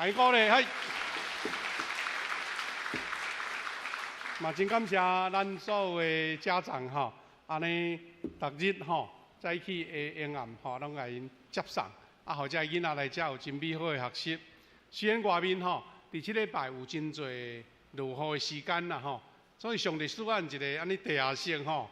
海哥咧，嘿。嘛真感謝咱所有的家長吼，按呢逐日吼早起的下暗吼，攏共𪜶接送，啊，予這个囡仔來遮有真美好的學習。雖然外面吼，佇這禮拜有真濟落雨的時間啦吼，所以上帝賜阮一个按呢地下室吼，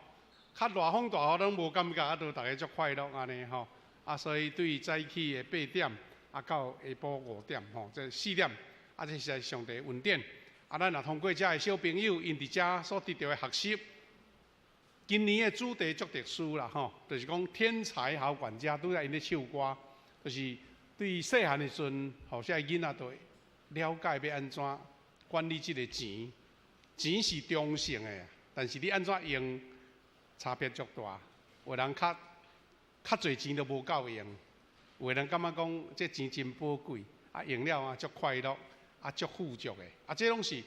較大風大雨攏無感覺，啊，都逐家足快樂按呢吼。啊，所以對早起的8點，啊到下晡5點吼，這4點，啊，這是上帝恩典。啊，咱若通過遮的小朋友，𪜶佇遮所得著的學習，今年的主題足特殊啦吼，就是講天才好管家，拄才𪜶咧唱歌，就是對細漢的時陣，予這个囡仔就會了解欲按怎管理這个錢，錢是中性的，但是你按怎用，差別足大。有人較較濟錢都無夠用，有的人感覺講這錢真寶貴，啊用了啊足快樂。啊，足富足的，啊，這攏是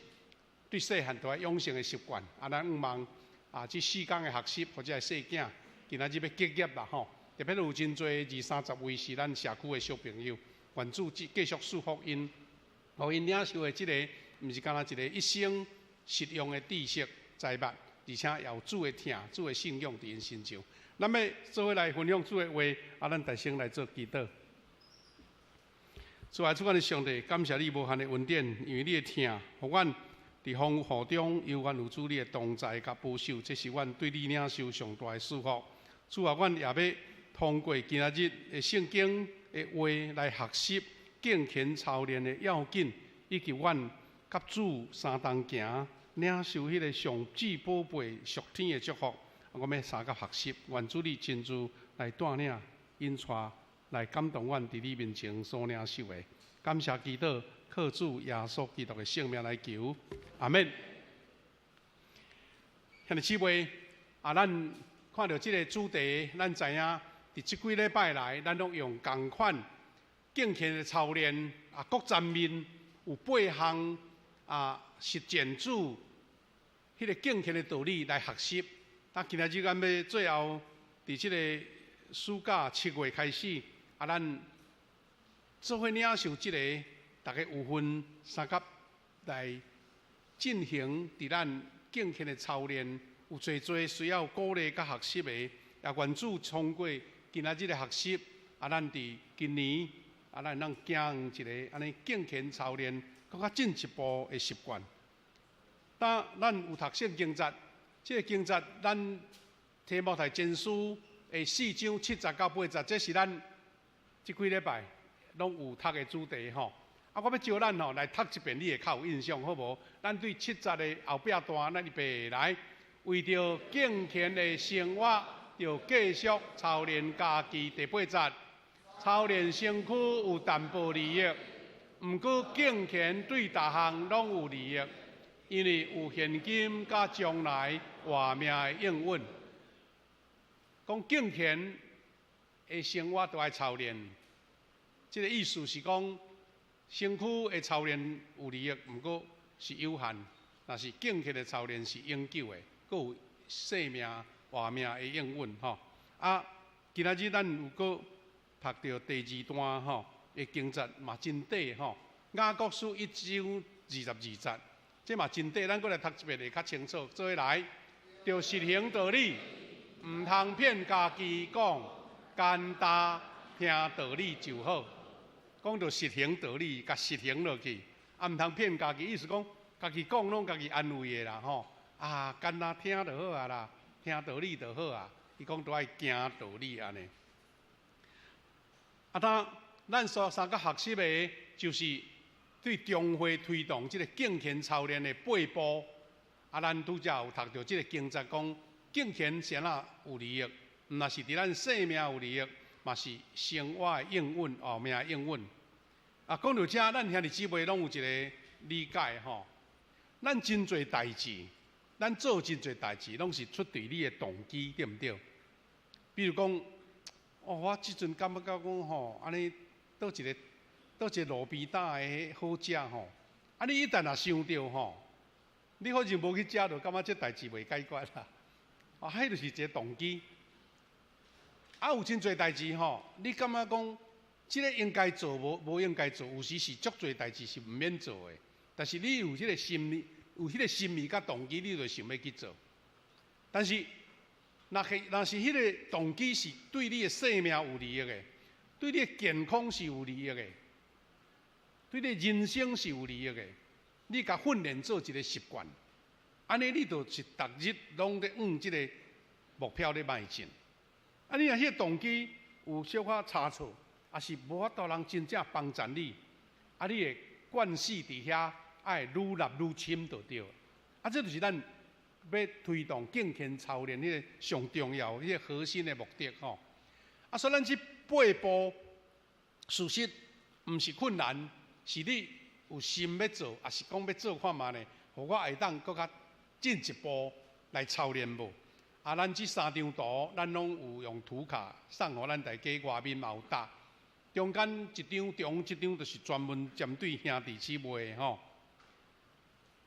對細漢就愛養成的習慣。啊，咱向望啊，這4工的學習或者是細囝，今仔日欲結業啦吼。特別有真濟二三十位是咱社區的小朋友，願主繼續賜福𪜶，予𪜶領受的這個，毋是干焦一個一生實用的知識財物，而且也有主的疼、主的信仰佇𪜶身上。咱欲做伙來分享主的話，啊，咱大聲來做祈禱。主啊，主阮的上帝，感謝你無限的恩典，因為你的疼，予阮佇風雨中猶原有主你的同在佮保守，這是阮對你領受上大的祝福。主啊，阮也欲通過今仔日的聖經的話來學習敬虔操練的要緊，以及阮佮主相同行，領受彼个上至寶貝屬天的祝福。我欲相佮學習，願主你親自來帶領引帶。來感動阮佇你面前所領受的，感謝祈禱，靠主耶穌基督的聖名來求，阿們。兄弟姊妹，啊，咱看著這个主題，咱知影佇這幾禮拜來，咱攏用仝款敬虔的操練啊，各層面有八項啊，實踐主彼个敬虔的道理來學習。啊，今仔日咱欲最後佇這个暑假7月開始。啊，咱做伙領受這个，逐家有份相佮來進行佇咱敬虔的操練，有濟濟需要鼓勵佮學習的，也願主通過今仔日的學習，啊，咱佇今年啊，咱會當行一个按呢敬虔操練，閣較進一步的習慣。當咱有讀聖經節，這个經節咱提摩太前書的4章7節到8節，這是咱這幾禮拜攏有讀的主題吼，啊，我欲招咱吼來讀一遍，你會較有印象，好無？咱對7節的後壁段，咱預備來，為著敬虔的生活，著繼續操練家己。第八節，操練身軀有淡薄利益，毋過敬虔對逐項攏有利益，因為有現今佮將來活命的應允。講敬虔的生活都愛操練，這个意思是講，身軀的操練有利益，毋過是有限；若是敬虔的操練是永久的，閣有生命活命的應允吼。啊，今仔日咱有閣讀著第二段吼的經節嘛真短吼，雅各書1章22節，這嘛真短，咱閣來讀一遍會較清楚。做伙來，著實行道理，毋通騙家己講。簡單聽道理就好，講著實行道理，共實行落去，啊，毋通騙家己，意思講，家己講攏家己安慰的啦吼，啊，簡單聽就好啊啦，聽道理就好啊。伊講都愛行道理按呢。啊，當咱所相佮學習的，就是對中會推動這个敬虔操練的八步。啊，咱拄才有讀著這个經節講，敬虔是按怎有利益。毋若是佇咱生命有利益，嘛是生活的應允，後命的應允。啊，講著遮，咱兄弟姊妹攏有一个理解吼。咱真濟代誌，咱做真濟代誌，攏是出對你的動機，對毋對？比如講，哦，我這陣感覺講吼，按呢佗一个佗一个路邊擔的好食吼，啊，你一旦若想著吼，你好像無去食，就感覺這代誌袂解決啦。啊，彼就是一个動機。啊，有真濟代誌吼，你感覺講這个應該做無無應該做，有時是足濟代誌是毋免做的。但是你有這个心意，有彼个心意佮動機，你就想欲去做。但是，若是彼个動機是對你的生命有利益的，對你的健康是有利益的，對你人生是有利益的，你共訓練做一个習慣，按呢你就是逐日攏咧往這个目標咧邁進。啊，你若彼个動機有小可差錯，抑是無法度人真正幫贊你，啊，你會慣死佇遐，愛愈納愈深就對。啊，這就是咱欲推動敬虔操練彼个上重要、彼个核心的目的吼。啊，所以咱這八步，事實毋是困難，是你有心欲做，抑是講欲做看覓呢？予我會當閣較進一步來操練無？啊，咱這三張圖，咱攏有用圖卡送予咱大家，外面嘛有貼。中間一張，中一張就是專門針對兄弟姊妹的吼。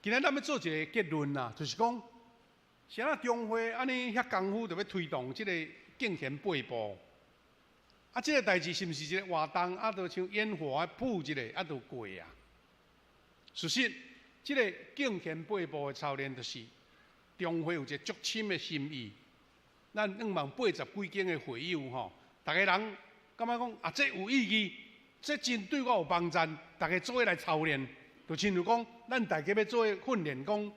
今仔咱欲做一個結論啦，就是講，啥物中會按呢遐功夫，就欲推動這個敬虔八步。啊，這個代誌是毋是一個活動？啊，就像煙火啊，噴一下，啊，就過啊。事實，這個敬虔八步的操練，就是中會有一個足深的心意。咱向望八十幾間的會友吼，逐个人感覺講啊，這有意義，這真對我有幫助，逐家做伙來操練，就親像講，咱大家欲做伙訓練，講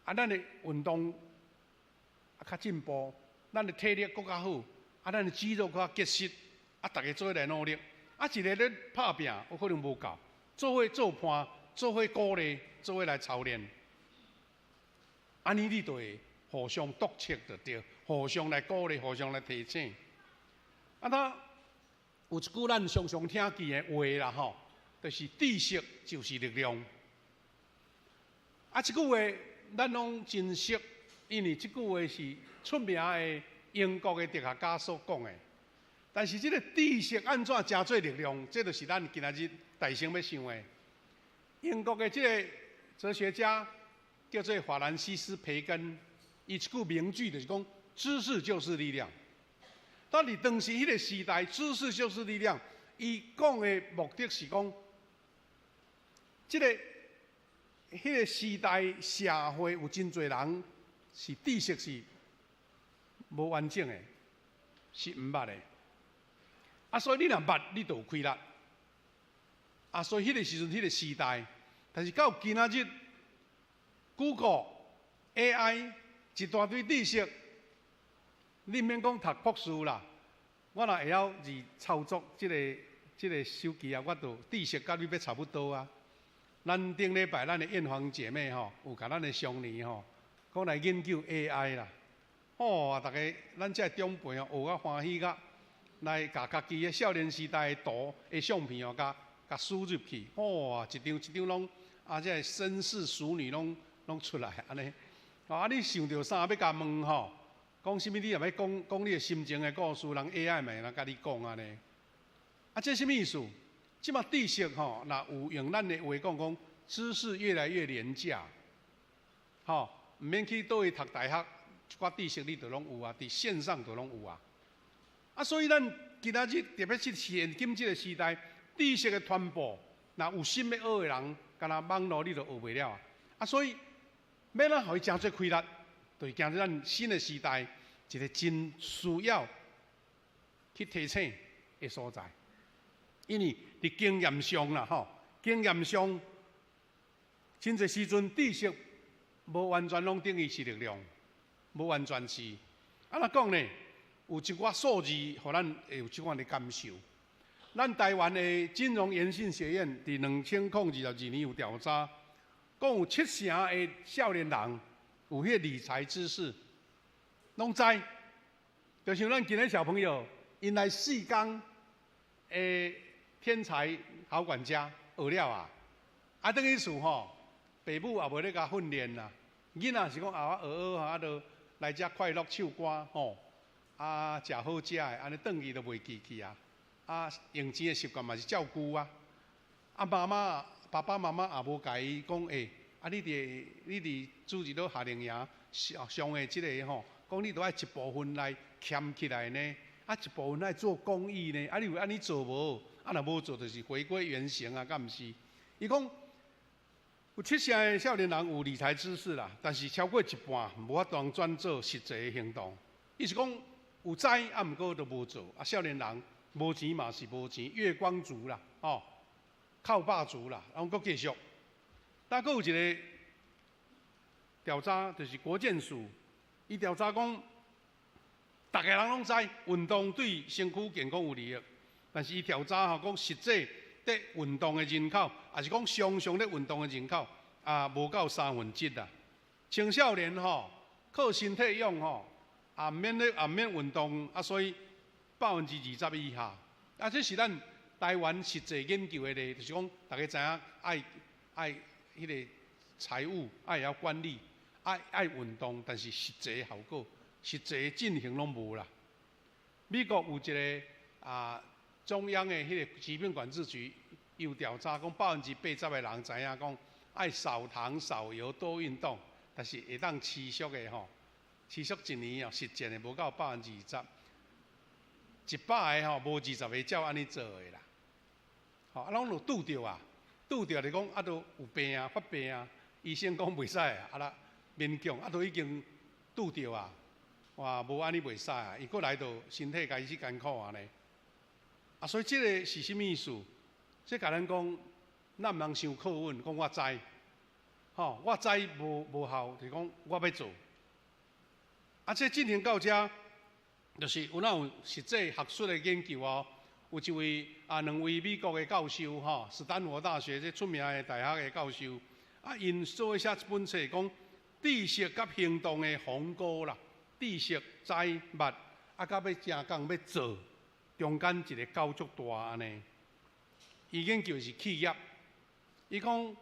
啊，咱的運動啊較進步，咱的體力閣較好，啊，咱的肌肉閣較結實，啊，逐家做伙來努力，啊，一个咧拍拚，有可能無夠，做伙做伴，做伙鼓勵，做伙來操練，按呢你就會互相督促就對，互相來鼓勵，互相來提醒。啊，那有一句咱常常聽見的話啦，吼，就是知識就是力量。啊，這句話咱攏真熟，因為這句話是出名的英國的哲學家所講的。但是這个知識按怎成做力量，這就是咱今仔日大聲欲想的。英國的這个哲學家叫做法蘭西斯·培根，伊一句名句就是講：知識就是力量。當佇當時彼个時代，知識就是力量。伊講的目的是講，這个彼个時代社會有真濟人是知識是無完整的，是毋捌的。啊，所以你若捌，你就有氣力。啊，所以彼个時陣，彼个時代，但是到今仔日，Google、AI 一大堆知識，你毋免講讀博士啦，我若會曉字操作這个手機啊，我就知識佮你欲差不多啊。咱頂禮拜咱的艷芳姐妹吼，有共咱的雙年吼，講來研究 AI 啦。哦，逐家咱這長輩哦，學甲歡喜甲，來共家己的少年時代的圖的相片哦，共共輸入去，哇，一張一張攏啊，這个紳士淑女攏攏出來按呢。啊，你想著啥欲共問吼？講啥物？你若欲講講你的心情的故事，人 AI 嘛會當佮你講按呢。啊，這啥物意思？這馬知識吼，若有用咱的話講講，知識越來越廉價，吼，毋免去佗位讀大學，一寡知識你都攏有啊，佇線上都攏有啊。啊，所以咱今仔日特別是現今這个時代，知識的傳播，若有心欲學的人，敢若網路你都學袂了啊。啊，所以欲按怎予伊誠做氣力，就是今日咱新的時代一个真需要去提醒的所在。因為佇經驗上啦，吼，經驗上，真濟時陣知識無完全攏等於是力量，無完全是。按怎講呢？有一寡數字，予咱會有這款的感受。咱台灣的金融研訓學院佇2022年有調查，講有七成的少年人有彼个理財知識，攏知。就像咱今日小朋友，𪜶來四工的天才好管家學了啊，啊，轉去厝吼，爸母也無咧共訓練啦。囡仔是講啊，我學學啊，就來遮快樂唱歌吼，啊，食好食的，按呢轉去就袂記去啊。啊，用錢的習慣嘛是照舊啊。啊，媽媽、爸爸媽媽也無共伊講，欸，啊，你佇主日咧夏令營上上的這个吼，講你著愛一部分來儉起來呢。啊一部分愛做公益呢。啊，你有按呢做無？啊，若無做，就是回歸原形啊，敢毋是？伊講有七成的少年人有理財知識啦，但是超過一半無法度轉做實際的行動。伊是講有知啊，毋過都無做。啊，少年人無錢嘛是無錢，月光族啦，吼，靠爸族啦，然後閣繼續。但閣有一個調查，就是國健署，伊調查講，逐个人攏知運動對身軀健康有利益，但是伊調查吼講實際佇運動的人口，抑是講常常咧運動的人口，啊，無夠三分之一啦。青少年吼靠身體勇吼，也毋免咧，也毋免運動，啊，所以20%以下。啊，這是咱台灣實際研究的例，就是講逐家知影愛愛彼个財務愛會曉管理，愛愛運動，但是實際效果、實際進行攏無啦。美國有一个啊中央的彼个疾病管制局有調查講，80%的人知影講愛少糖少油多運動，但是會當持續的吼，持續一年哦，實踐的無夠20%，100個吼無20個照按呢做的啦。吼，啊攏有拄著啊，拄著就講啊，都有病啊，發病啊，醫生講袂使啊，啊啦勉強啊，都已經拄著啊，哇，無按呢袂使啊，伊閣來到身體開始艱苦按呢。啊，所以這个是啥物意思？這共咱講，咱毋通傷靠穩，講我知，吼，我知無無效，就是講我欲做。啊，這進行到遮，就是有哪有實際學術的研究哦。有一位啊，兩位美國的教授吼，斯坦福大學這出名的大學的教授，啊，𪜶做寫一本冊，講知識佮行動的鴻溝啦，知識知捌，啊，到欲成功欲做，中間一个溝足大按呢。伊研究是企業，伊講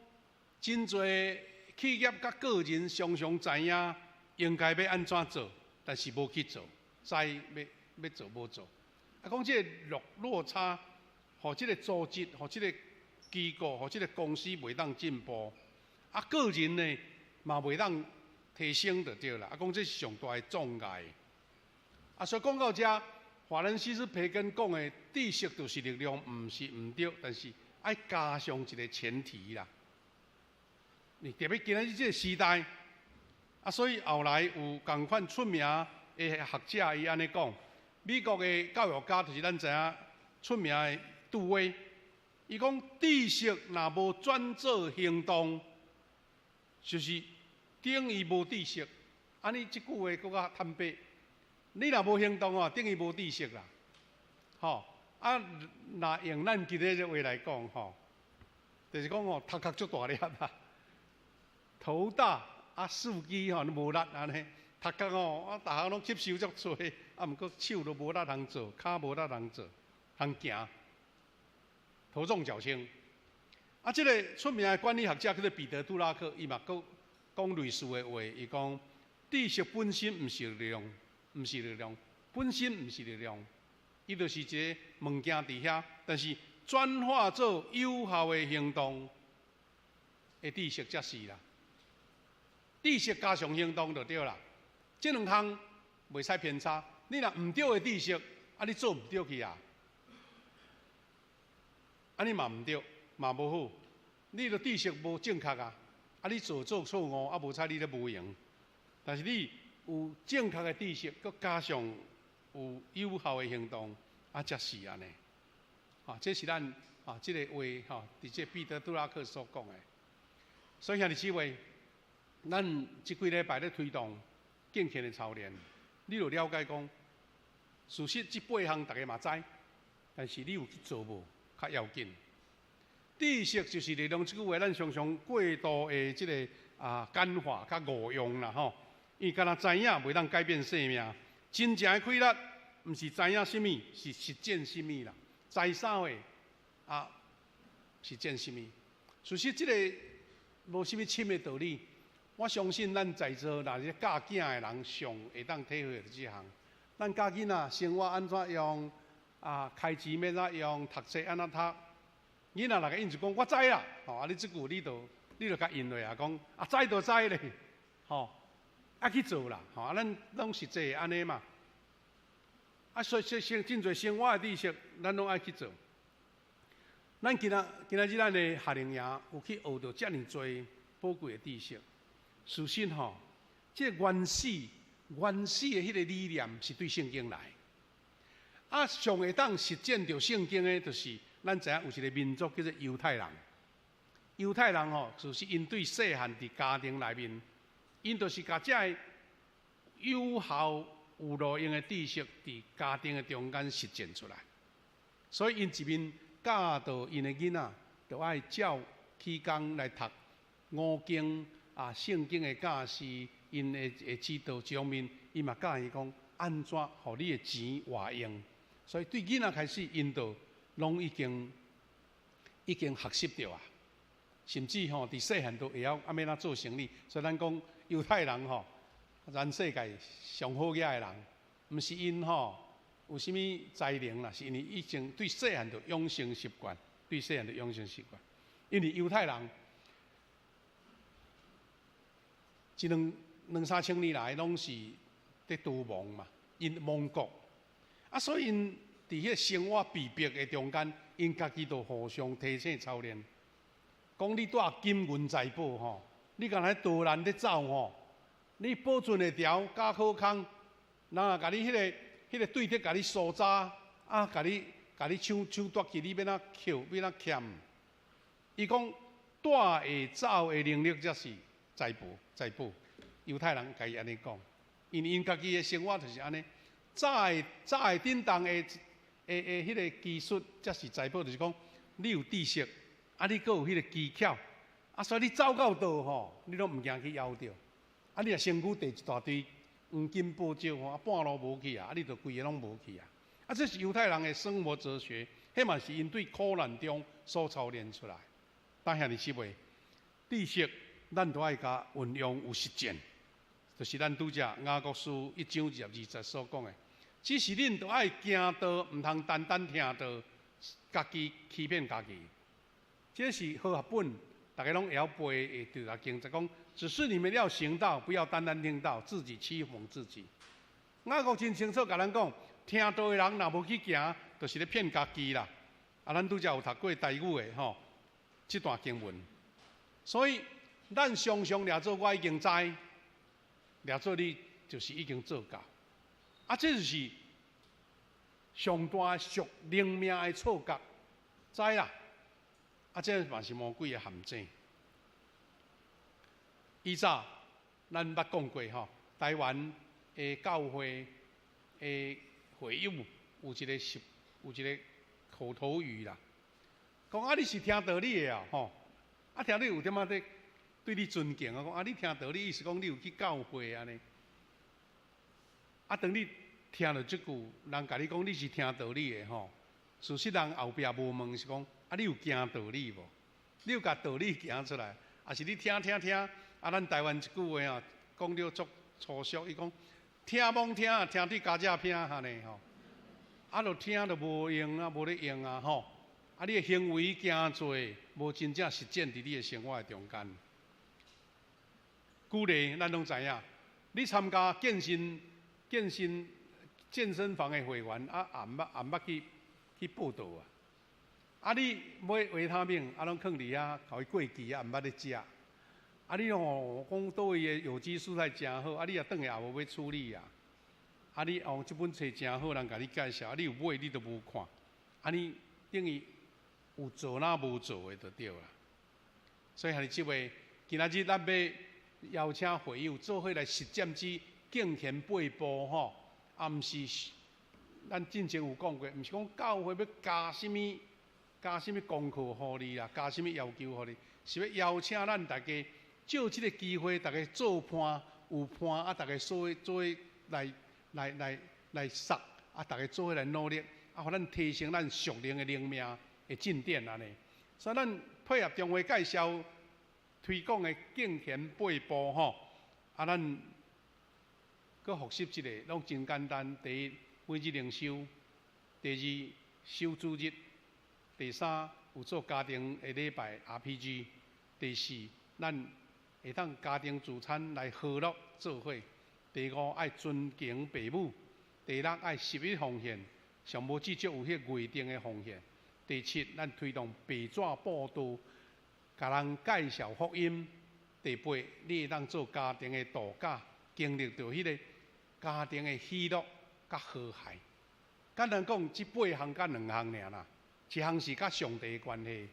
真濟企業佮個人常常知影應該欲按怎做，但是無去做，知欲欲做無做。啊，講這个落落差，予這个組織，予這个機構，予這个公司袂當進步，啊，個人呢嘛袂當提升就對啦。啊，講這是上大的障礙。啊，所以講到遮，法蘭西斯培根講的知識就是力量，毋是毋對，但是愛加上一个前提啦。你特別今仔日這个時代，啊，所以後來有仝款出名的學者，伊按呢講，美國的教育家就是咱知影出名的杜威，伊講知識若無轉做行動，就是等於無知識。按呢這句話閣較坦白，你若無行動哦，等於無知識啦。吼，啊，若用咱今日這話來講吼，就是講哦，頭殼足大粒啊，頭大啊，四肢吼無力按呢，頭殼吼啊，逐項攏吸收足濟，啊，毋過手都無力通做，跤無力通做，通行，頭重腳輕。啊，這个出名的管理學者叫做彼得·杜拉克，伊嘛閣講類似的話，伊講知識本身毋是力量，毋是力量，本身毋是力量，伊就是一个物件佇遐，但是轉化做有效的行動的知識才是啦。知識加上行動就對啦，這兩項袂使偏差。你若毋對的知識，啊，你做毋對去啊，按呢嘛毋對，嘛無好。你的知識無正確啊，啊，你做做錯誤，啊，無彩你咧無閒。但是你有正確的知識，閣加上有有效的行動，啊，才是按呢。啊，這是咱啊，這个話吼，佇這彼得·杜拉克所講的。所以兄弟姊妹，咱這幾禮拜咧推動敬虔的操練，你就了解講，事實這八項逐家嘛知，但是你有去做無？較要緊。知識就是力量，這句話咱常常過度的這个啊簡化、較誤用啦吼。因為敢若知影袂當改變生命，真正的氣力毋是知影啥物，是實踐啥物啦。知啥貨啊，實踐啥物？事實這个無啥物深的道理。我相信咱在座若是教囝的人，上會當體會著這項。咱教囡仔生活按怎用，啊，開錢欲按怎用，讀冊按怎讀。囡仔若共應一講，我知啦，吼，啊，你這句你就共應落啊，講啊知就知咧，吼，愛去做啦，吼，啊，咱攏實際按呢嘛。啊，所以生真濟生活的知識，咱攏愛去做。咱今仔今仔日咱的夏令營有去學著遮爾濟寶貴的知識。事實吼，這個原始原始的彼個理念是對聖經來。啊，上會當實踐著聖經的，就是咱知影有一個民族叫做猶太人。猶太人吼，就是𪜶對細漢佇家庭內面，𪜶就是共這个有效有路用的知識，佇家庭的中間實踐出來。所以𪜶一面教導𪜶的囡仔，就愛照起工來讀五經啊，聖經的教示，𪜶會會指導一方面，伊嘛教伊講按怎予你的錢活用。所以對囡仔開始，𪜶就攏已經已經學習著啊。甚至吼，佇細漢都會曉按怎做生意。所以咱講猶太人吼，全世界上好額的人，毋是𪜶吼有啥物才能啦，是因為已經對細漢就養成習慣，對細漢就養成習慣。因為猶太人，這兩兩三千年來攏是佇逃亡嘛，𪜶亡國，啊，所以𪜶佇彼個生活被迫的中間，𪜶家己就互相提醒操練。講你帶金銀財寶吼，你敢若逃難咧走吼，你保存會牢，加好康，人若共你彼個彼個對敵共你搜查，啊，共你共你搶搶奪去，你欲按怎抾，欲按怎儉？伊講帶會走的能力才是財寶，財寶。猶太人家己按呢講，因為𪜶家己的生活就是按呢，早會早會振動的的的彼個技術才是財寶，就是講你有知識。啊，你閣有彼個技巧，啊，所以你走到佗吼，你攏毋驚去枵著。啊，你若身軀帶一大堆黃金寶石吼，啊，半路無去啊，啊，你就規个攏無去啊。啊，這是猶太人的生活哲學，彼嘛是𪜶對苦難中所操練出來。但兄弟姊妹，知識咱都愛共運用有實踐，就是咱拄才雅各書一章二十二節所講的，只是恁著愛行道，毋通單單聽道，家己欺騙家己。這是和合本，逐家攏會曉背的對啦。經節講，只是你們要行道，不要單單聽道，自己欺哄自己。雅各真清楚共咱講，聽道的人若無去行，就是咧騙家己啦。啊，咱拄才有讀過台語的吼，這段經文。所以，咱常常掠做我已經知，掠做你就是已經做到。啊，這就是上大屬靈命的錯覺，知啦。啊，這嘛是魔鬼的陷阱。以早咱捌講過吼，台灣的教會的會友有一個習，有一個口頭語啦，講啊，你是聽道理的啊，吼，啊，聽你有點仔咧對你尊敬啊，講啊，你聽道理，意思講你有去教會按呢。啊，當你聽著這句，人共你講你是聽道理的吼，事實人後壁無問是講。啊！你有行道理無？你有共道理行出來，抑是你聽聽聽？啊，咱台灣一句話啊，講著足粗俗，伊講聽罔聽，聽對膠這片按呢吼。啊，就聽就無用啊，無咧用啊吼。啊，你的行為行做，無真正實踐佇你的生活的中間。舉例，咱攏知影，你參加健身、健身、健身房的會員，啊，也毋捌也毋捌去去報到啊。啊！你買維他命，啊，攏囥佇遐，予伊過期啊，毋捌咧食。啊！你吼講佗位的有機蔬菜誠好，啊！你也轉來也無欲處理啊。啊！你哦，這本冊誠好，人共你介紹，啊！你有買你都無看，按呢等於有做若無做的就對啦。所以兄弟姊妹，今仔日咱欲邀請會友做伙來實踐這敬虔八步吼，啊，毋是咱進前有講過，毋是講教會欲加啥物。加啥物功課予你啦，加啥物要求予你，是欲邀請咱大家藉這个機會，大家做伴有伴啊，大家做伙做伙來來來來捒啊，大家做伙來努力，啊，予咱提升咱屬靈的靈命的進展按呢。所以咱配合中會介紹推廣的敬虔八步吼，啊，咱閣複習一下，攏真簡單。第一，每日靈修；第二，守主日。第三，有做家庭的禮拜 RPG；第四，咱會當家庭聚餐來和樂做伙；第五，愛尊敬父母；第六，愛十一奉獻，上無至少有彼個月定的奉獻。第七，咱推動白紙佈道，共人介紹福音。第八，你會當做家庭的度假，經歷著彼个家庭的喜樂佮和諧。簡單講，這八項佮兩項爾啦，一項是佮上帝的關係，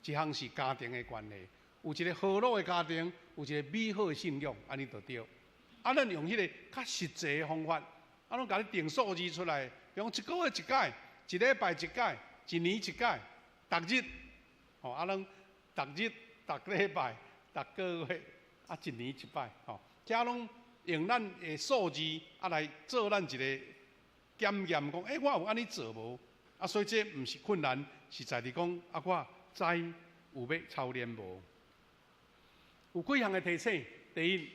一項是家庭的關係。有一个和樂的家庭，有一个美好的信仰，按呢就對。啊，咱用彼个較實際的方法，啊，攏共你定數字出來，比如講一个月一擺，一禮拜一擺，一年一擺，逐日，吼，啊，攏逐日、逐禮拜、逐个月，啊，一年一擺，吼，這攏用咱的數字啊來做咱一個檢驗，講，欸，我有按呢做無？啊，所以這毋是困難，是在佇講，啊，我知有欲操練無？有幾項的提醒。第一，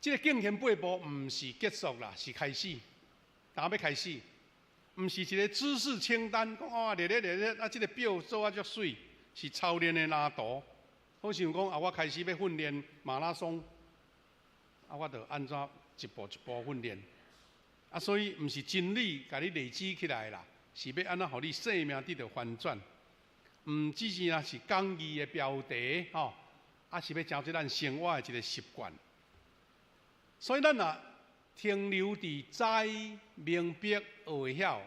這個敬虔八步毋是結束啦，是開始，當欲開始，毋是一個知識清單，講哦，列列列列，啊，這個表做啊足媠，是操練的藍圖。好像講啊，我開始欲訓練馬拉松，啊，我就按怎一步一步訓練。啊，所以毋是真理共你累積起來啦，是欲按怎予你生命得著翻轉。毋只是若是講義的標題，吼。啊，是欲成做咱生活的一个習慣。所以咱若停留佇知、明白、學會曉，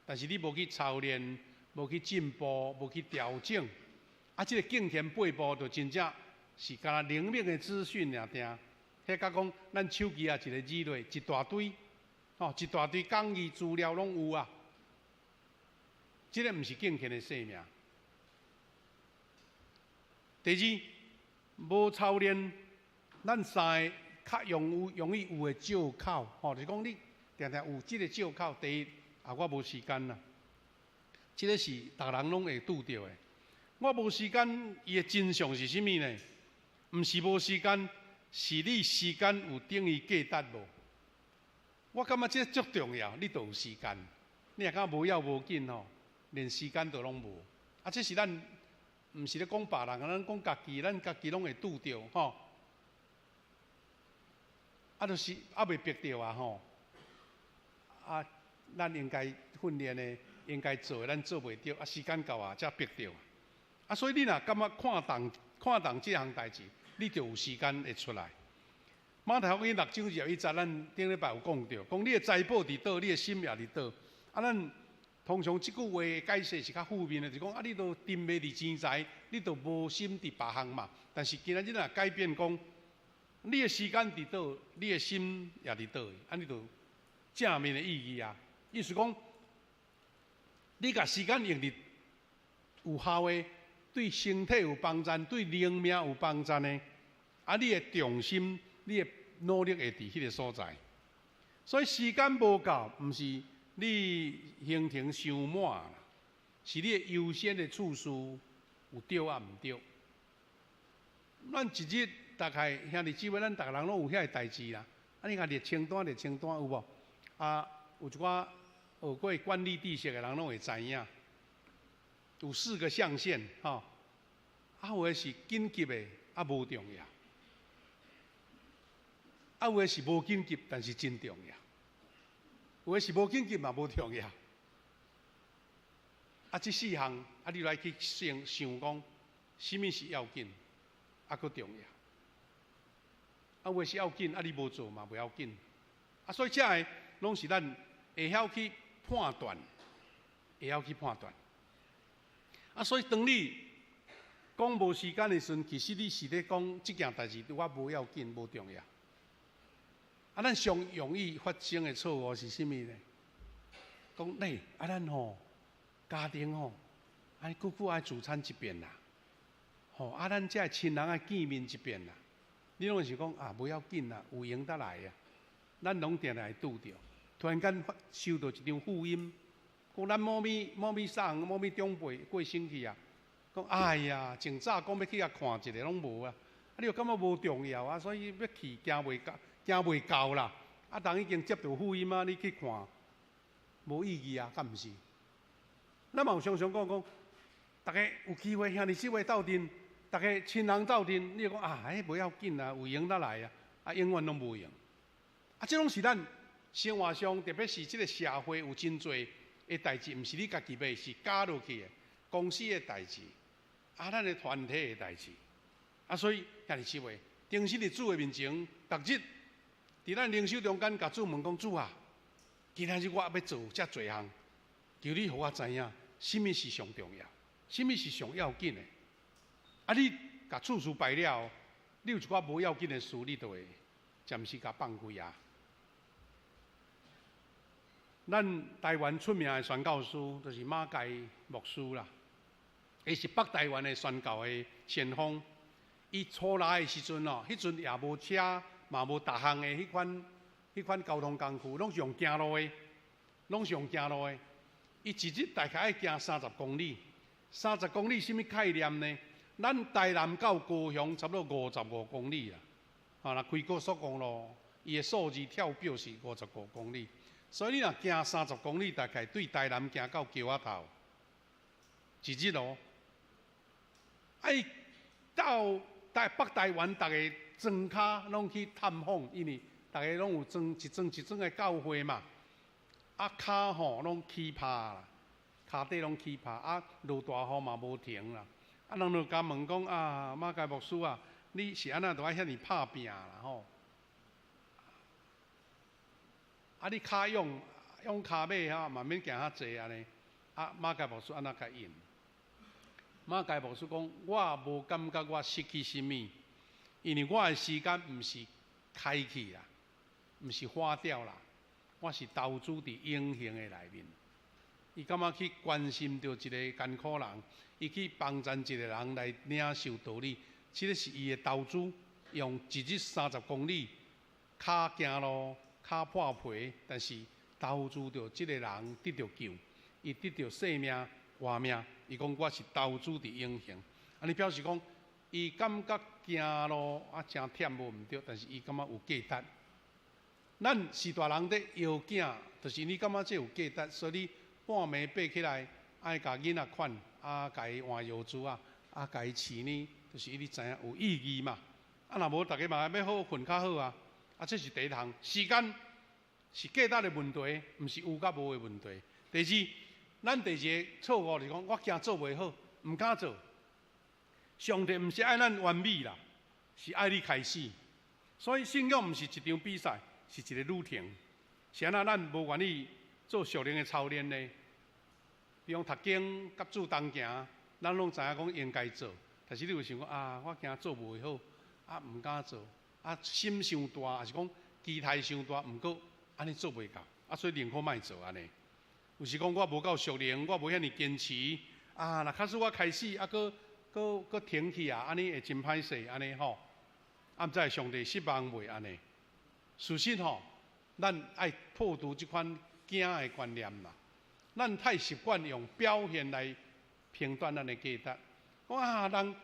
但是你無去操練、無去進步、無去調整，啊，這个敬虔八步就真正是干焦靈命的資訊爾定。彼佮講，咱手機啊一个字落一大堆，吼，一大堆講義資料攏有啊。這个毋是敬虔的生命。第二，無操練，咱三個較容易有的借口，吼，就是講你定定有這个借口。第一，啊，我無時間啦，這个是逐人攏會拄著的。我無時間，伊的真相是啥物呢？毋是無時間，是你時間有等於價值無？我感覺這足重要，你就有時間。你若感覺無要無緊吼，連時間都攏無。啊，這是咱毋是咧講別人，咱講家己，咱家己攏會拄著吼。啊，就是猶未逼著啊吼。啊，咱應該訓練的，應該做的，咱做袂著。啊，時間到啊，才逼著。啊，所以你若感覺看重這項代誌，你就有時間會出來。馬太福音六章二十一節，咱頂禮拜有講著，講你的財寶佇佗，你的心也佇佗。啊，咱通常這句話的解釋是較負面的，就是講啊，你都沉迷佇錢財，你都無心佇別項嘛。但是今仔日若改變講，你的時間佇佗，你的心也佇佗，按呢就正面的意義啊。意思講，你共時間用佇有效的，對身體有幫助、對靈命有幫助的，啊，你的重心、你的努力會佇彼个所在。所以時間無夠，毋是你行程傷滿啦，是你的優先的次序有對抑毋對。咱一日大概兄弟姊妹，咱逐个人攏有遐个代誌啦。啊，你共列清單，列清單有無？啊，有一寡學過管理知識的人攏會知影，有四個象限，吼。啊，有的是緊急的，啊無重要；啊，有的是無緊急，但是真重要。有的是無緊急嘛無重要。啊，這四項，啊，你來去想想講，啥物是要緊，啊，閣重要。啊，有的是要緊，啊，你無做嘛袂要緊。啊，所以這个攏是咱會曉去判斷，會曉去判斷。啊，所以當你講無時間的時陣，其實你是咧講這件代誌對我無要緊、無重要。啊，咱上容易發生的錯誤是啥物呢？講咧，啊，咱吼家庭吼，愛久久愛聚餐一遍啦，吼啊，咱這親人愛見面一遍啦。你攏是講啊，無要緊啦，有閒才來啊。咱攏定定會拄著，突然間收到一張福音，講咱某咪某咪啥某咪長輩過身去啊。講哎呀，前早講欲去共看一下，攏無啊。啊，你又感覺無重要啊，所以欲去驚袂到，驚袂到啦。啊，人已經接著福音啊，你去看，無意義啊，敢毋是？咱嘛有常常講講，逐家有機會兄弟姊妹鬥陣，逐家親人鬥陣，你就講啊，彼無要緊啊，有閒才來啊，啊，永遠攏無閒。啊，這攏是咱生活上，特別是這个社會有真濟的代誌，毋是你家己欲，是加落去的。公司的代誌，啊，咱的團體的代誌，啊，所以兄弟姊妹，定時佇主的面前，逐日佇咱靈修中間，共主問講：主啊，今仔日我欲做遮濟項，求你予我知影，啥物是上重要，啥物是上要緊的。啊，你共次序排了後，你有一寡無要緊的事，你就會暫時共放開啊。咱台灣出名的宣教師，就是馬偕牧師啦。伊是北台灣的宣教的先鋒。伊初來的時陣哦，彼陣也無車，嘛無導航的彼款交通工具，攏是用行路的，攏是用行路的。伊一日大概愛行三十公里，三十公里啥物概念呢？咱台南到高雄差不多55公里啦。啊，若開高速公路，伊的數字跳表是五十五公里。所以你若行三十公里，大概對台南行到橋仔頭，一日哦。啊，伊到台北台灣，逐个莊跤攏去探訪，因為逐个攏有莊一莊一莊的教會嘛。啊，跤吼攏起泡啦，跤底攏起泡，啊，落大雨嘛無停啦。啊，人就共問講啊，馬偕牧師啊，你是按怎都愛遐爾拍拚啦吼？啊，你跤勇勇跤馬吼，嘛免行較濟按呢。啊，馬偕牧師按怎共應？馬偕牧師講，我無感覺我失去啥物，因為我的時間毋是開去啦，毋是花掉啦，我是投資佇永恆的內面。伊感覺去關心著一个艱苦人，伊去幫贊一个人來領受道理，這个是伊的投資，用一日三十公里，跤行路，跤破皮，但是投資著這个人得著救，伊得著生命活命。伊講我是投資佇永恆，按呢表示講，伊感覺行路啊誠忝無毋對，但是伊感覺有價值。咱是大人咧枵囝，就是你感覺這有價值，所以你半暝爬起來，愛共囡仔款，啊，共伊換藥珠啊，啊，共伊飼呢，就是你知影有意義嘛。啊，若無逐家嘛欲好睏較好啊。啊，這是第一項，時間是價值的問題，毋是有佮無的問題。第二，咱第二个錯誤就是講，我驚做袂好，毋敢做。上帝毋是愛咱完美啦，是愛你開始。所以信仰毋是一場比賽，是一个旅程。是按怎咱無願意做屬靈的操練呢？比如講讀經佮主同行，咱攏知影講應該做，但是你有想講啊，我驚做袂好，啊，毋敢做，啊，心傷大，抑是講期待傷大，毋過按呢做袂到，啊，所以寧可莫做按呢。有時講我無夠屬靈，我無遐爾堅持，啊，若假使我開始啊，閣閣閣停去啊，按呢會真歹勢按呢吼。啊，毋知上帝失望袂按呢？事實吼，咱愛破除這款驚的觀念啦。咱太習慣用表現來評斷咱的價值。講啊，人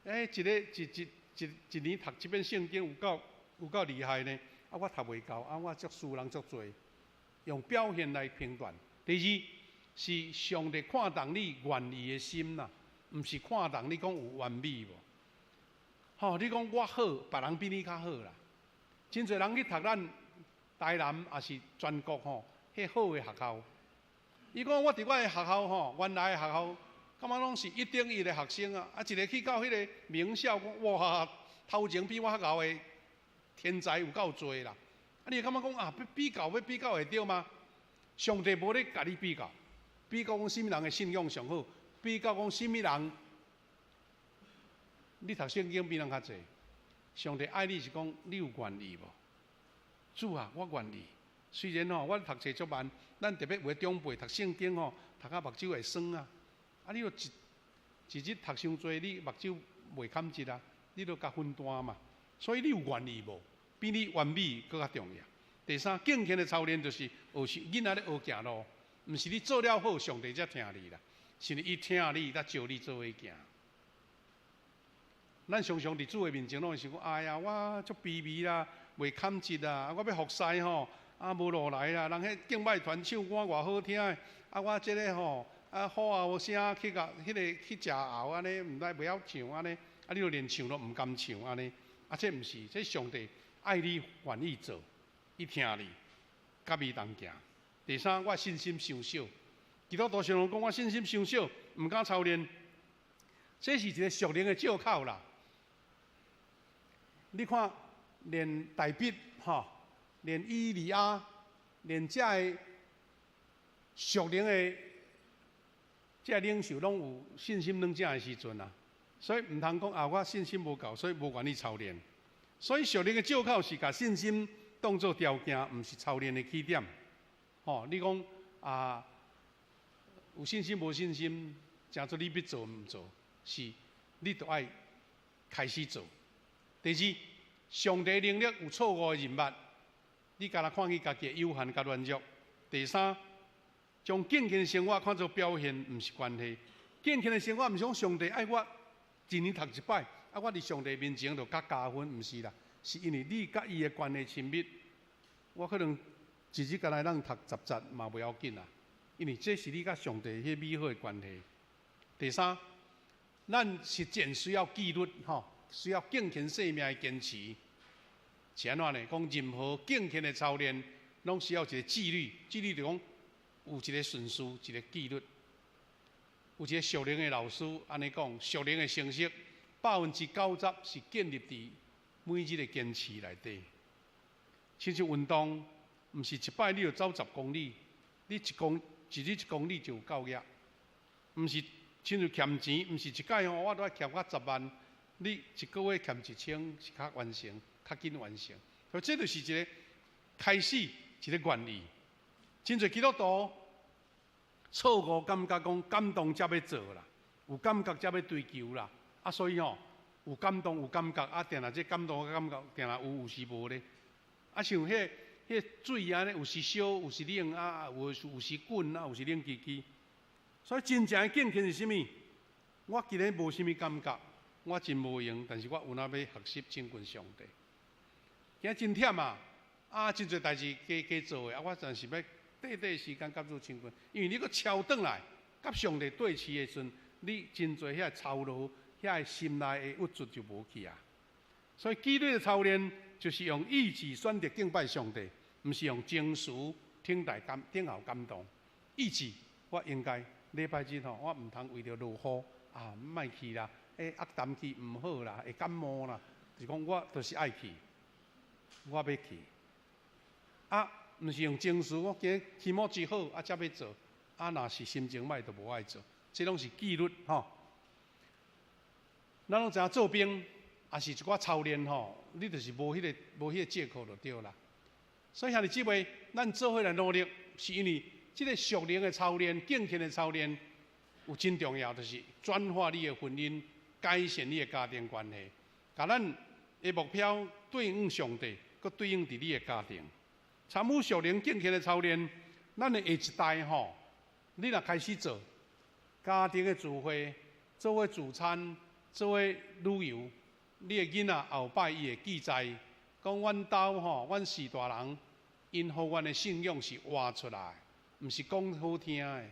欸，一个一一一一年讀一遍聖經有夠有夠厲害呢？啊，我讀袂到，啊，我足輸人足濟。用表現來評斷。第二是上帝看重你願意的心啦，毋是看重你講有完美無。吼，你講我好，別人比你較好啦。真濟人去讀咱台南，抑是全國吼，彼好的學校。伊講我佇我的學校吼，原來的學校，感覺攏是一等一的學生啊。啊，一个去到彼个名校，講哇，頭前比我較𠢕的天才有夠濟啦。啊，你會感覺講啊，欲比較欲比較會著嗎？上帝無咧共你比較，比較講啥物人的信仰上好，比較講啥物人，你讀聖經比人較濟。上帝愛你是講你有願意無？主啊，我願意。雖然吼，我讀冊足慢，咱特別有的長輩讀聖經吼，讀甲目睭會酸啊。啊，你若一一日讀傷濟，你目睭袂堪得啊，你著共分擔嘛。所以你有願意無？比你完美閣較重要。第三，敬虔的操練就是學囡仔咧學行路，毋是你做了好，上帝才聽你啦，是伊聽你，才招你做伙行。咱常常佇主的面前攏會想講，哎呀，我足卑微啦，袂堪得啊，我欲服侍吼，啊無路來啦，人彼敬拜團唱歌偌好聽的，啊我這个吼，啊好喉聲去共彼个去食喉按呢，毋知袂曉唱按呢，啊你著連唱都毋甘唱按呢，啊這毋是，這上帝愛你願意做，伊聽你。佮伊同行。第三，我信心傷少。基督徒常常講我信心傷少，毋敢操練。這是一個屬靈的借口啦。你看，連大衛吼，連以利亞，連這个屬靈的這個領袖，攏有信心軟正的時陣啊。所以毋通講啊，我信心無夠，所以無願意操練。所以屬靈的借口是共信心當做條件，毋是操練的起點。吼，你講啊，有信心無信心，成做你欲做毋做，是你著愛開始做。第二，上帝能力有錯誤的認捌，你干焦看見家己的有限佮軟弱。第三，將敬虔的生活看做表現，毋是關係。敬虔的生活毋是講上帝愛我一年讀一擺，啊，我佇上帝面前就較加分，毋是啦，是因為你佮伊的關係親密。我可能一日干焦通讀十節嘛袂要緊啦，因為這是你佮上帝彼美好的關係。第三，咱實踐需要紀律，吼，需要敬虔生命的堅持。是按怎呢？講任何敬虔的操練，攏需要一個紀律。紀律就講有一個順序，一個紀律。有一個屬靈的老師按呢講，屬靈的成熟90%是建立佇每日的堅持內底。親像運動，毋是一擺你就走十公里，你一日一公里就有夠額。毋是親像儉錢，毋是一擺吼，我都愛儉到十萬，你一個月儉1000是較完成，較緊完成。所以這就是一個開始，一個願意。真濟基督徒錯誤感覺講感動才欲做啦，有感覺才欲追求啦。啊，所以吼有感動有感覺，啊，定定這感動感覺定定有，有時無咧。啊，像彼水按呢，有時燒，有時冷，啊，有時滾，啊，有時冷吱吱。所以真正的敬虔是啥物？我今日無啥物感覺，我真無閒，但是我有哪欲學習親近上帝。今日真忝啊！啊，真濟代誌加加做的，啊，我暫時欲短短時間佮主親近，因為你閣超轉來，佮上帝對齊的時陣，你真濟遐操勞、遐心內的鬱卒就無去啊。所以紀律的操練就是用意志選擇敬拜上帝，毋是用情緒等待感等候感動。意志，我應該禮拜日吼，我毋通為著落雨啊，莫去啦，欸，壓淡去毋好啦，會感冒啦。就是講我就是愛去，我欲去。啊，毋是用情緒，我今日気持ち好，啊，才欲做。啊，若是心情䆀，就無愛做。這攏是紀律吼。咱攏知影做兵，也是一寡操練吼，你就是無彼個借口就對啦。所以兄弟姊妹，咱做伙來努力，是因為這個屬靈的操練、敬虔的操練，有真重要，就是轉化你的婚姻，改善你的家庭關係，共咱的目標對應上帝，閣對應佇你的家庭。參與屬靈敬虔的操練，咱的下一代吼，你若開始做家庭的聚會，做伙聚餐，做伙旅遊，你的囡仔後擺伊會記載，講阮兜吼，阮四大人，𪜶予阮的信仰是活出來，毋是講好聽的，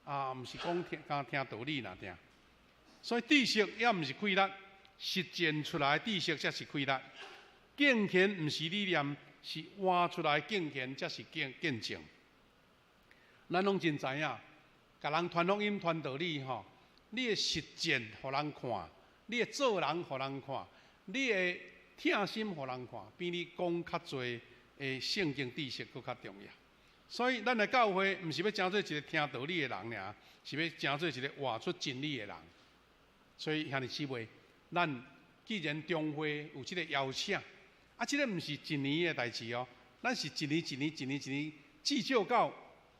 啊，毋是講聽，敢聽道理爾爾。所以知識也毋是氣力，實踐出來知識才是氣力。敬虔毋是理念，是活出來敬虔才是見證。咱攏真知影，共人傳福音、傳道理吼，你的實踐予人看，你的做人予人看，你的疼心予人看，比你講較濟的聖經知識閣較重要。所以，咱的教會毋是欲成做一個聽道理的人爾，是欲成做一個活出真理的人。所以，兄弟姊妹，咱既然中會有這個邀請，啊，這個毋是一年的代誌哦，咱是一年一年一年一年，至少到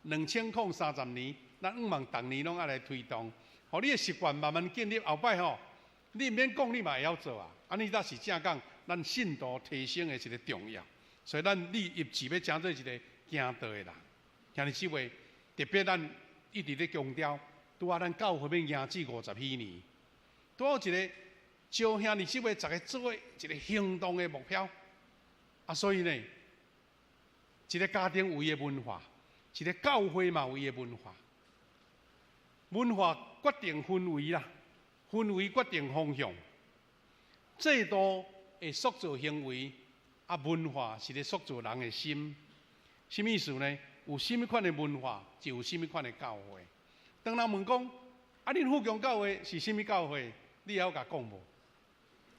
2030年，咱向望逐年攏愛來推動，予你的習慣慢慢建立，後擺吼，你毋免講，你嘛會曉做啊。按呢才是正講，咱信徒提升的一個重要。所以咱立志欲成做一個行道的人，兄弟姊妹，特別咱一直咧強調，拄仔咱教會欲迎至50禧年，拄好一個招兄弟姊妹逐家做伙一個行動的目標。啊，所以呢，一個家庭有伊的文化，一個教會嘛有伊的文化。文化決定氛圍啦，氛圍決定方向。制度會塑造行為，啊，文化是咧塑造人的心。啥物意思呢？有啥物款的文化，就有啥物款的教會。當人問講，啊，恁富強教會是啥物教會？你會曉共講無？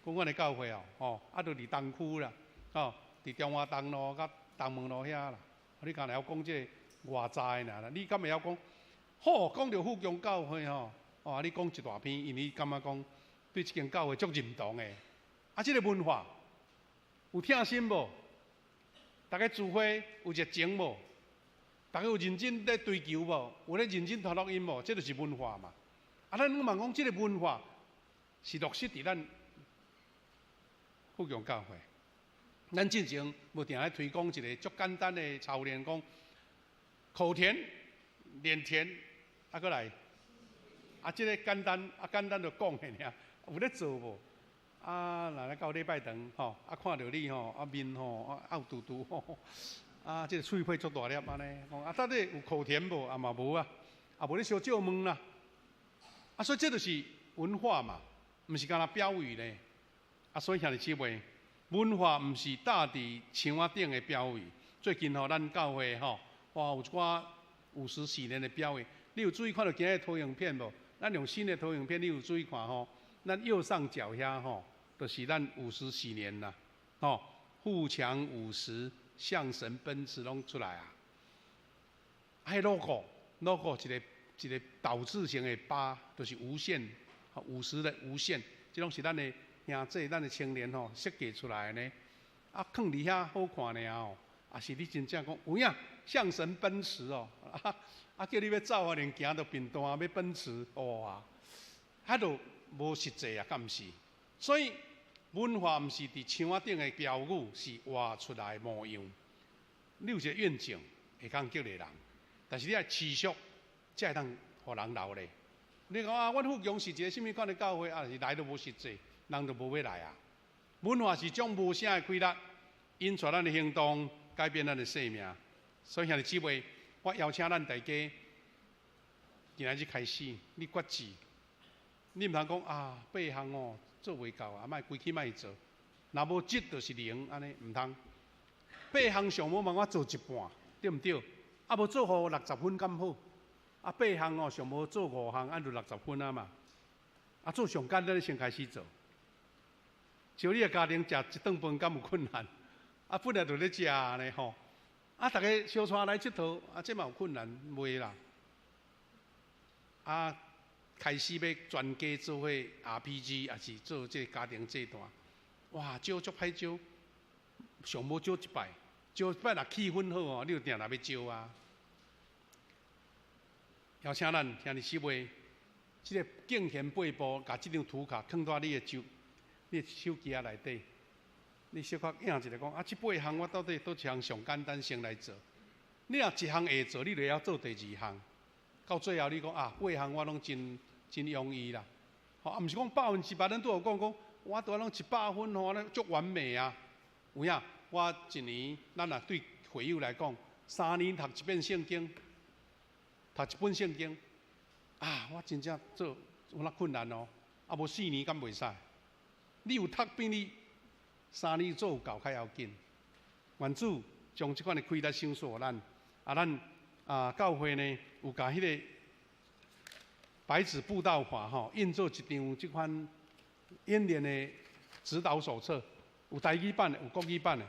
講阮的教會哦，吼，啊，就佇東區啦，吼，佇中華東路佮東門路遐啦。你敢會曉講這個外在的爾啦？你敢會曉講？好，講著富強教會吼，哦，你講一大篇，因為你感覺講對這間教會足認同的。啊，這個文化有疼心無？逐家聚會有熱情無？逐家有認真咧追求無？有咧認真傳福音無？這就是文化嘛。啊，咱向望講，這個文化是落實佇咱富強教會。咱進前無定咧推廣一個足簡單的操練，講口甜、臉甜，啊，閣來，啊，這個簡單，啊，簡單就講的爾，有咧做無？啊，若來到禮拜堂吼，啊，看著你吼，啊面吼，啊漚嘟嘟吼，啊，這個喙皮足大粒按呢，講啊，到底有口甜無？啊嘛無啊，啊無咧相借問啦。啊，所以這就是文化嘛，毋是干焦標語咧。啊，所以兄弟姊妹，文化毋是貼佇牆仔頂的標語。最近吼，咱教會吼，哇，有一寡五十禧年的標語，你有注意看著今日投影片無？咱用新的投影片，你有注意看吼？咱右上角遐吼，就是咱五十禧年啦，吼，富強五十，向神奔馳攏出來啊！彼 logo，logo 一個一個倒字形的八，就是無限，50的無限，這攏是咱的兄弟、咱的青年吼設計出來的呢。啊，囥佇遐好看爾哦，啊是你真正講有影向神奔馳哦，啊啊叫你欲走啊，連行都貧惰，欲奔馳哇，彼就無實際啊，敢毋是？所以文化毋是佇牆仔頂的標語，是活出來的模樣。你有一個願景，會當激勵人，但是你愛持續，才會當予人留咧。你講啊，阮富強是一個啥物款的教會，啊是來都無實際，人就無欲來啊。文化是將無聲的氣力，引出咱的行動，改變咱的生命。所以兄弟姊妹，我邀請咱大家，今仔日開始，你決志，你毋通講啊，八項哦做袂到啊，莫規氣莫做。若無一就是零，按呢毋通。八項上無嘛，我做一半，對毋對？啊，無做予60分敢好？啊，八項哦上無做五項，按就六十分啊嘛。啊，做上簡單的先開始做。像你的家庭食一頓飯敢有困難？啊，本來就咧食呢吼。啊，逐家相帶來𨑨迌，啊，這嘛有困難袂啦？啊，開始欲全家做伙 RPG，抑是做這個家庭祭壇，哇，招足歹招，上無招一擺，招一擺若氣氛好哦，你就定定欲招啊。邀請咱兄弟姊妹，這個敬虔八步，共這張圖卡囥佇你的手機仔內底，你小可影一下講啊，這八項我到底佗一項上簡單先來做？你若一項會做，你就會曉做第二項。到最後你講啊，八項我攏真真容易啦。吼，啊，毋是講100%，咱拄有講講，我拄仔攏100分吼，咧足完美啊。有影，我一年，咱若對會友來講，3年讀一遍聖經，讀一本聖經，啊，我真正做有哪困難哦。啊，無4年敢袂使？你有讀比你3年做有夠較要緊。願主將這款的氣力賞賜予咱，啊，咱啊教會呢有共彼個白紙佈道法吼印做一張這款演練的指導手冊，有台語版的，有國語版的。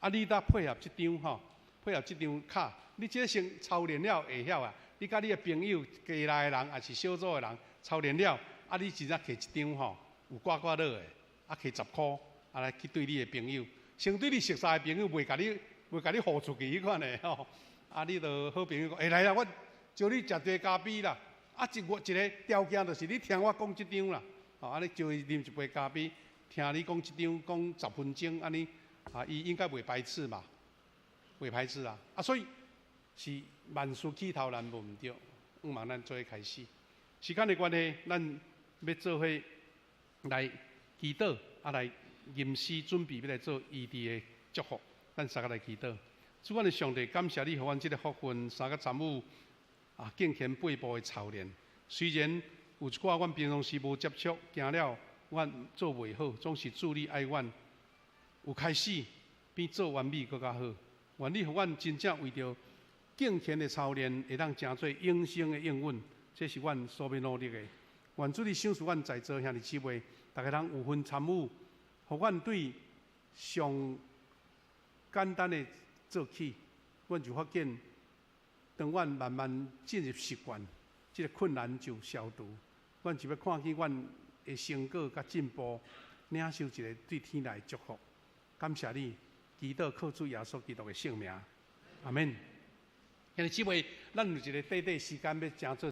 啊，你搭配合這張吼，配合這張卡，你這個先操練了會曉啊。你佮你的朋友、家內的人，抑是小組的人操練了，啊，你真正摕一張吼，有刮刮樂的，啊，摕10箍，啊來去對你的朋友，先對你熟似的朋友，袂共你予出去彼款的吼。啊，你就好朋友講，欸來啦，我招你食茶咖啡啦。啊，一個一個條件就是你聽我講這張啦，吼，啊，你招伊啉一杯咖啡，聽你講這張講10分鐘，按呢，啊，伊應該袂排斥嘛，袂排斥啊。啊，所以是萬事起頭難無毋對，向望咱做伙開始。時間的關係，咱欲做伙來祈禱，啊來吟詩準備欲來做醫治的祝福。咱三個來祈禱。主，阮的上帝，感謝你，予阮這個福分，相佮參與啊敬虔八步的操練。雖然有一寡阮平常時無接觸，驚了阮做袂好，總是主你愛阮有開始比做完美閣較好。願你予阮真正為著敬虔的操練，會當成做永生的應允，這是阮所欲努力的。願主你賞賜阮在座兄弟姊妹，逐家人有份參與，予阮對上簡單的做起，阮就發現，當阮慢慢進入習慣，這个困難就消除。阮就欲看見阮的成果佮進步，領受一个對天來的祝福。感謝你，祈禱靠主耶穌基督的聖名，阿門。兄弟姊妹，咱有一个短短時間欲成做。